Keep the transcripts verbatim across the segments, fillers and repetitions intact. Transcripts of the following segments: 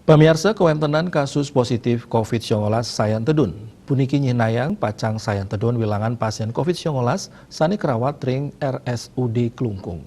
Pamiarsa, kawéntenan kasus positif covid sangalas sayan tedun. Puniki nyihnayang pacang sayan tedun wilangan pasién covid sangalas sané karawat ring R S U D Klungkung.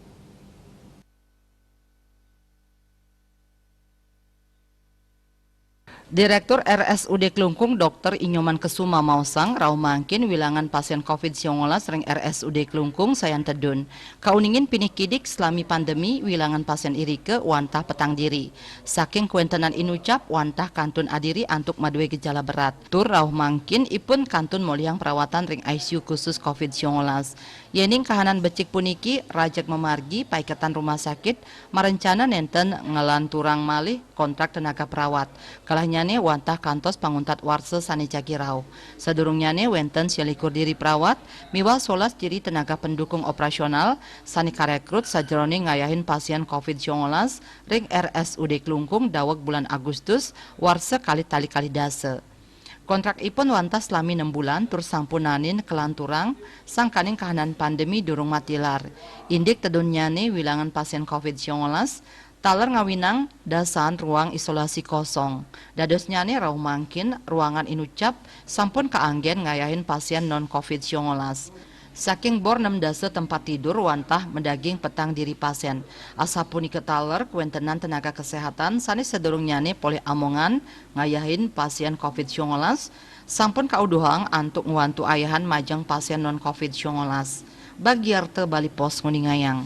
Direktur R S U D Klungkung, Dokter Inyoman Kesuma maosang, rauh mangkin wilangan pasién covid sangalas ring R S U D Klungkung sayan tedun. Kauningin pinikidik salami pandemi, wilangan pasién irika wantah petang diri. Saking kawéntenan inucap wantah kantun adiri antuk madué gejala berat. Tur rauh mangkin ipun kantun molihang perawatan ring I C U khusus covid sangalas. Yéning kahanan becik puniki rajeg mamargi, paiketan rumah sakit marencana nénten nglanturang malih kontrak tenaga perawat. Kalahnyané wantah kantos panguntat warsa sané jagi rauh. Sadurungnyané wénten selikur diri perawat miwah solas diri tenaga pendukung operasional sané karekrut sajeroning ngayahin pasién covid sangalas ring R S U D Klungkung daweg bulan Agustus warsa kalih tali kalih dasa. Kontrakipun wantah salami nem bulan tur sampun naenin kalanturang sangkaning kahanan pandemi durung matilar. Indik tedunnyané wilangan pasién covid sangalas taler ngawinang dasaan ruang isolasi kosong. Dadosnyané rauh mangkin ruangan inucap sampun kaanggén ngayahin pasién non covid sangalas. Saking bor nem dasa tempat tidur wantah madaging petang diri pasién. Asapunika taler kawéntenan tenaga kesehatan sané sadurungnyané polih amongan ngayahin pasién covid sangalas sampun kauduhang antuk ngwantu ayahan majeng pasién non covid sangalas. Bagiarta Bali Post nguningayang.